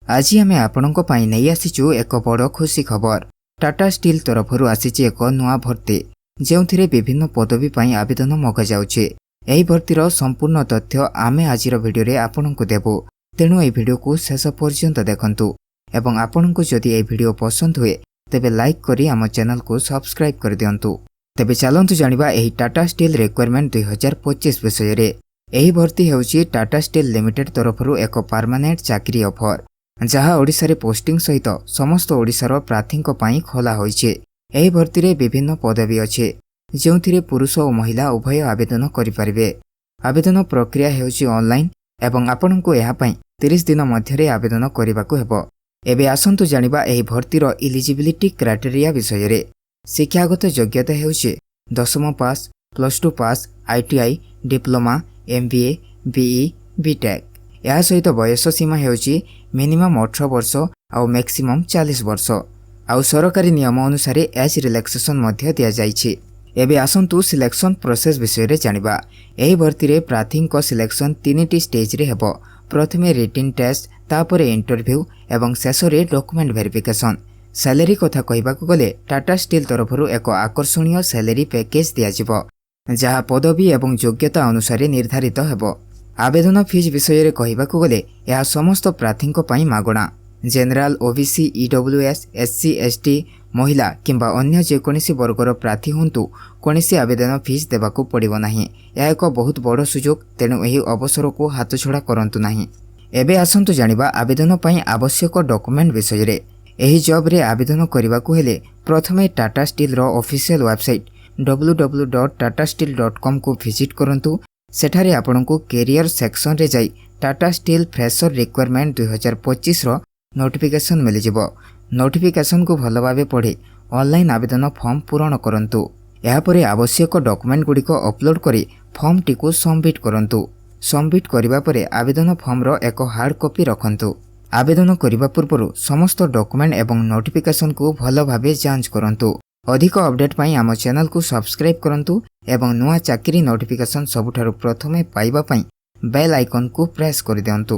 ଆଜି ଆମେ ଆପଣଙ୍କ ପାଇଁ ନେଇ ଆସିଛୁ ଏକ ବଡ଼ ଖୁସି ଖବର। ଟାଟା ଷ୍ଟିଲ୍ ତରଫରୁ ଆସିଛି ଏକ ନୂଆ ଭର୍ତ୍ତି, ଯେଉଁଥିରେ ବିଭିନ୍ନ ପଦବୀ ପାଇଁ ଆବେଦନ ମଗାଯାଉଛି। ଏହି ଭର୍ତ୍ତିର ସମ୍ପୂର୍ଣ୍ଣ ତଥ୍ୟ ଆମେ ଆଜିର ଭିଡ଼ିଓରେ ଆପଣଙ୍କୁ ଦେବୁ, ତେଣୁ ଏହି ଭିଡ଼ିଓକୁ ଶେଷ ପର୍ଯ୍ୟନ୍ତ ଦେଖନ୍ତୁ ଏବଂ ଆପଣଙ୍କୁ ଯଦି ଏହି ଭିଡ଼ିଓ ପସନ୍ଦ ହୁଏ, ତେବେ ଲାଇକ୍ କରି ଆମ ଚ୍ୟାନେଲକୁ ସବସ୍କ୍ରାଇବ୍ କରିଦିଅନ୍ତୁ। ତେବେ ଚାଲନ୍ତୁ ଜାଣିବା ଏହି ଟାଟା ଷ୍ଟିଲ୍ ରିକ୍ରୁଟମେଣ୍ଟ 2025 ବିଷୟରେ। ଏହି ଭର୍ତ୍ତି ହେଉଛି ଟାଟା ଷ୍ଟିଲ୍ ଲିମିଟେଡ୍ ତରଫରୁ ଏକ ପରମାନେଣ୍ଟ ଚାକିରି ଅଫର, ଯାହା ଓଡ଼ିଶାରେ ପୋଷ୍ଟିଂ ସହିତ ସମସ୍ତ ଓଡ଼ିଶାର ପ୍ରାର୍ଥୀଙ୍କ ପାଇଁ ଖୋଲା ହୋଇଛି। ଏହି ଭର୍ତ୍ତିରେ ବିଭିନ୍ନ ପଦବୀ ଅଛି, ଯେଉଁଥିରେ ପୁରୁଷ ଓ ମହିଳା ଉଭୟ ଆବେଦନ କରିପାରିବେ। ଆବେଦନ ପ୍ରକ୍ରିୟା ହେଉଛି ଅନଲାଇନ୍ ଏବଂ ଆପଣଙ୍କୁ ଏହା ପାଇଁ 30 ଦିନ ମଧ୍ୟରେ ଆବେଦନ କରିବାକୁ ହେବ। ଏବେ ଆସନ୍ତୁ ଜାଣିବା ଏହି ଭର୍ତ୍ତିର ଇଲିଜିବିଲିଟି କ୍ରାଇଟେରିଆ ବିଷୟରେ। ଶିକ୍ଷାଗତ ଯୋଗ୍ୟତା ହେଉଛି ଦଶମ pass, +2 pass, ITI, diploma, MBA, BE, BTech. ଏହା ସହିତ ବୟସ ସୀମା ହେଉଛି ମିନିମମ୍ 18 ବର୍ଷ ଆଉ ମ୍ୟାକ୍ସିମମ୍ 40 ବର୍ଷ। ଆଉ ସରକାରୀ ନିୟମ ଅନୁସାରେ ଏଜ୍ ରିଲାକ୍ସେସନ୍ ମଧ୍ୟ ଦିଆଯାଇଛି। ଏବେ ଆସନ୍ତୁ ସିଲେକ୍ସନ୍ ପ୍ରୋସେସ୍ ବିଷୟରେ ଜାଣିବା। ଏହି ଭର୍ତ୍ତିରେ ପ୍ରାର୍ଥୀଙ୍କ ସିଲେକ୍ସନ୍ ତିନିଟି ଷ୍ଟେଜ୍ରେ ହେବ। ପ୍ରଥମେ ରିଟିନ୍ ଟେଷ୍ଟ, ତାପରେ ଇଣ୍ଟରଭ୍ୟୁ ଏବଂ ଶେଷରେ ଡକୁମେଣ୍ଟ ଭେରିଫିକେସନ୍। ସାଲେରୀ କଥା କହିବାକୁ ଗଲେ, ଟାଟା ଷ୍ଟିଲ୍ ତରଫରୁ ଏକ ଆକର୍ଷଣୀୟ ସାଲେରୀ ପ୍ୟାକେଜ୍ ଦିଆଯିବ, ଯାହା ପଦବୀ ଏବଂ ଯୋଗ୍ୟତା ଅନୁସାରେ ନିର୍ଦ୍ଧାରିତ ହେବ। ଆବେଦନ ଫିଜ୍ ବିଷୟରେ କହିବାକୁ ଗଲେ, ଏହା ସମସ୍ତ ପ୍ରାର୍ଥୀଙ୍କ ପାଇଁ ମାଗଣା। General, OBC, EWS, SC, ST, ମହିଳା କିମ୍ବା ଅନ୍ୟ ଯେକୌଣସି ବର୍ଗର ପ୍ରାର୍ଥୀ ହୁଅନ୍ତୁ, କୌଣସି ଆବେଦନ ଫିଜ୍ ଦେବାକୁ ପଡ଼ିବ ନାହିଁ। ଏହା ଏକ ବହୁତ ବଡ଼ ସୁଯୋଗ, ତେଣୁ ଏହି ଅବସରକୁ ହାତଛଡ଼ା କରନ୍ତୁ ନାହିଁ। ଏବେ ଆସନ୍ତୁ ଜାଣିବା ଆବେଦନ ପାଇଁ ଆବଶ୍ୟକ ଡକୁମେଣ୍ଟ ବିଷୟରେ। ଏହି ଜବ୍ରେ ଆବେଦନ କରିବାକୁ ହେଲେ ପ୍ରଥମେ ଟାଟା ଷ୍ଟିଲ୍ର ଅଫିସିଆଲ ୱେବସାଇଟ୍ ww.tatasteel.comକୁ ଭିଜିଟ୍ କରନ୍ତୁ। ସେଠାରେ ଆପଣଙ୍କୁ କ୍ୟାରିୟର ସେକ୍ସନରେ ଯାଇ ଟାଟା ଷ୍ଟିଲ୍ ଫ୍ରେସର ରିକ୍ରୁଟମେଣ୍ଟ 2025ର ନୋଟିଫିକେସନ୍ ମିଳିଯିବ। ନୋଟିଫିକେସନ୍କୁ ଭଲ ଭାବେ ପଢ଼ି ଅନଲାଇନ୍ ଆବେଦନ ଫର୍ମ ପୂରଣ କରନ୍ତୁ। ଏହାପରେ ଆବଶ୍ୟକ ଡକୁମେଣ୍ଟଗୁଡ଼ିକ ଅପଲୋଡ଼ କରି ଫର୍ମଟିକୁ ସବମିଟ୍ କରନ୍ତୁ। ସବମିଟ୍ କରିବା ପରେ ଆବେଦନ ଫର୍ମର ଏକ ହାର୍ଡ଼ କପି ରଖନ୍ତୁ। ଆବେଦନ କରିବା ପୂର୍ବରୁ ସମସ୍ତ ଡକୁମେଣ୍ଟ ଏବଂ ନୋଟିଫିକେସନ୍କୁ ଭଲ ଭାବେ ଯାଞ୍ଚ କରନ୍ତୁ। ଅଧିକ ଅପଡେଟ୍ ପାଇଁ ଆମ ଚ୍ୟାନେଲକୁ ସବସ୍କ୍ରାଇବ୍ କରନ୍ତୁ ଏବଂ ନୂଆ ଚାକିରି ନୋଟିଫିକେସନ୍ ସବୁଠାରୁ ପ୍ରଥମେ ପାଇବା ପାଇଁ ବେଲ୍ ଆଇକନ୍କୁ ପ୍ରେସ୍ କରିଦିଅନ୍ତୁ।